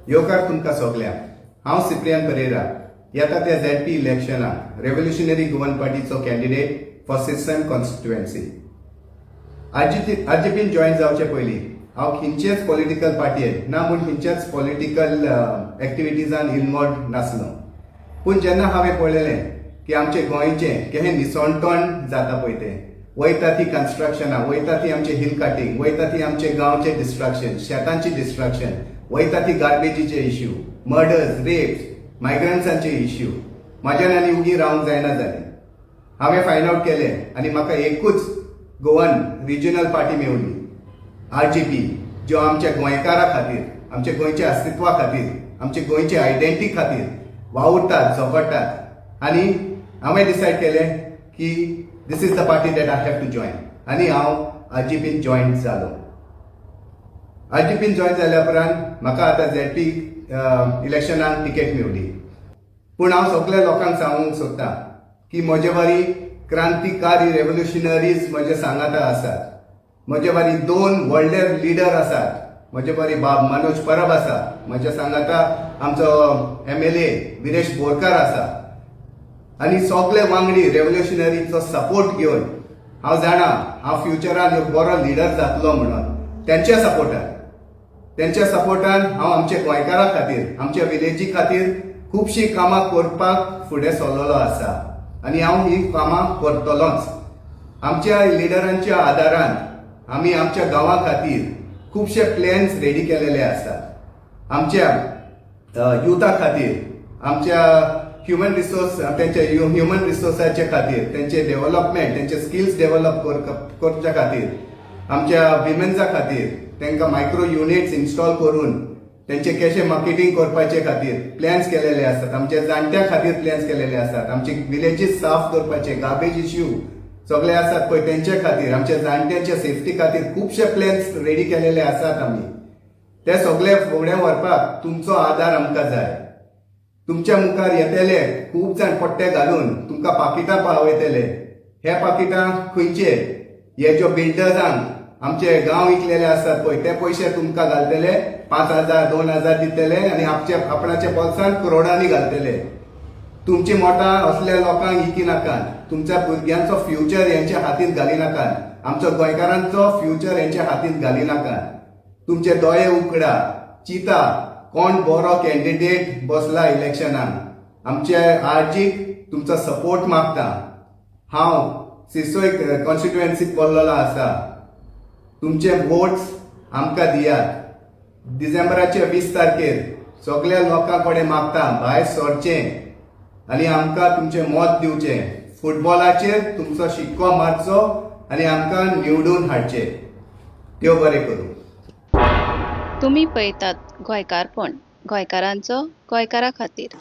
येवकार तुमकां सगल्यांक. हांव सिप्रियन परेरा, येता त्या झेडपी इलेक्शनाक रेव्होल्युशनरी गोवन पार्टीचो कॅन्डिडेट फॉर सिरसम कॉन्स्टिट्युएन्सी. आरजीपीन जॉयन जावचे पयलीं हांव खंयचेच पॉलिटिकल पार्टयेन ना म्हूण खंयच्याच पॉलिटिकल एक्टिविटीजान इनवॉल्व नासलो. पूण जेन्ना हांवें पळयलें की आमचे गोंयचें कहें निसणटण जाता पळय, तें वयता ती कन्स्ट्रक्शनां, वयता ती आमचे हिल कटिंग, वयता ती आमचे गांवचे डिस्ट्रक्शन, शेतांची डिस्ट्रक्शन, वयता ती गार्बेजीचे इश्यू, मर्डर्स, रेप्स, मायग्रंट्सांचे इश्यू, म्हाज्यान आनी उगी रावंक जायना जालें. हांवें फायंड आवट केलें आनी म्हाका एकूच गोवन रिजनल पार्टी मेवली, आरजीपी, ज्यो आमच्या गोंयकारा खातीर, आमच्या गोंयच्या अस्तित्वा खातीर, आमच्या गोंयचे आयडेंटिटी खातीर वावुरतात, झगडटात. आनी हांवें डिसायड केलें की this is the party that I have to join. आनी हांव आरजीपीन जॉयन जालो. आरजीपीन जॉयन जाल्या उपरांत म्हाका आतां झेडपी इलेक्शनाक तिकेट मेवली. पूण हांव सगल्या लोकांक सांगूंक सोदतां की म्हजे वारी क्रांतिकारी रेव्होल्युशनरीज म्हजे सांगाता आसात. म्हजे वारी दोन व्हडले लिडर आसात. म्हजे वारी बाब मनोज परब आसा, म्हज्या सांगाता आमचो एमएलए विरेश बोरकार आसा आनी सगळे वांगडी रेव्होल्युशनरीचो सपोर्ट घेवन हांव जाणा हांव फ्युचरान एक बरो लिडर जातलो म्हणून. तेंच्या सपोर्टान हांव आमच्या गोंयकारा खातीर, आमच्या विलेजी खातीर खुबशीं कामां करपाक फुडें सरलेलो आसा आनी हांव ही कामां करतलोच. आमच्या लिडरांच्या आदारान आमी आमच्या गांवा खातीर खुबशे प्लॅन्स रेडी केलेले आसात. आमच्या युथा खातीर, आमच्या ह्युमन रिसोर्स, तेंच्या ह्युमन रिसोर्साचे खातीर, तेंचे डेव्हलपमेंट, तेंचे स्किल्स डेव्हलप करच्या खातीर, आमच्या विमेन्सा खातीर तांकां मायक्रो युनिट्स इन्स्टॉल करून तेंचे कशें मार्केटींग करपाचे खातीर प्लॅन्स केलेले आसात. आमच्या जाणट्यां खातीर प्लॅन्स केलेले आसात. आमचे विलेजीस साफ करपाचे, गार्बेज इश्यू सगळे आसात पळय तेंचे खातीर, आमच्या जाणट्यांच्या सेफ्टी खातीर खुबशे प्लॅन्स रेडी केलेले आसात आमी. ते सगळे फुडें व्हरपाक तुमचो आदार आमकां जाय. तुमच्या मुखार येतले खूब जाण पट्टे घालून तुमकां पाकिटां पावयतले. हे पाकिटां खंयचे? हे ज्यो बिल्डर्सांक आमचे गांव विकलेले आसात पळय, ते पयशे तुमकां घालतले. 5,000, 2,000 दितले आनी आपच्या आपणाच्या बोल्सान करोडांनी घालतले. तुमची मतां असल्या लोकांक इकी नाकात. तुमच्या भुरग्यांचो फ्युचर यांच्या हातींत घाली नाकात. आमचो गोंयकारांचो फ्युचर यांच्या हातींत घाली नाकात. तुमचे दोळे उकडा, चिता कोण बरो कॅन्डिडेट बसला इलेक्शनाक. आमचे आरजीक तुमचो सपोर्ट मागता. हांव सिरसोय कॉन्स्टिट्युएन्सीत पडलेलो आसा. तुमचे वोट्स आमकां दियात. डिसेंबराचे 20 तारखेर सगल्या लोकां कडेन मागता, भायर सरचें आनी आमकां तुमचें मत दिवचें. फुटबॉलाचेर तुमचो शिक्को मारचो आनी आमकां निवडून हाडचें. देव बरें करूं. तुमी पळयतात गोंयकारपण, गोंयकारांचो, गोंयकारा खातीर.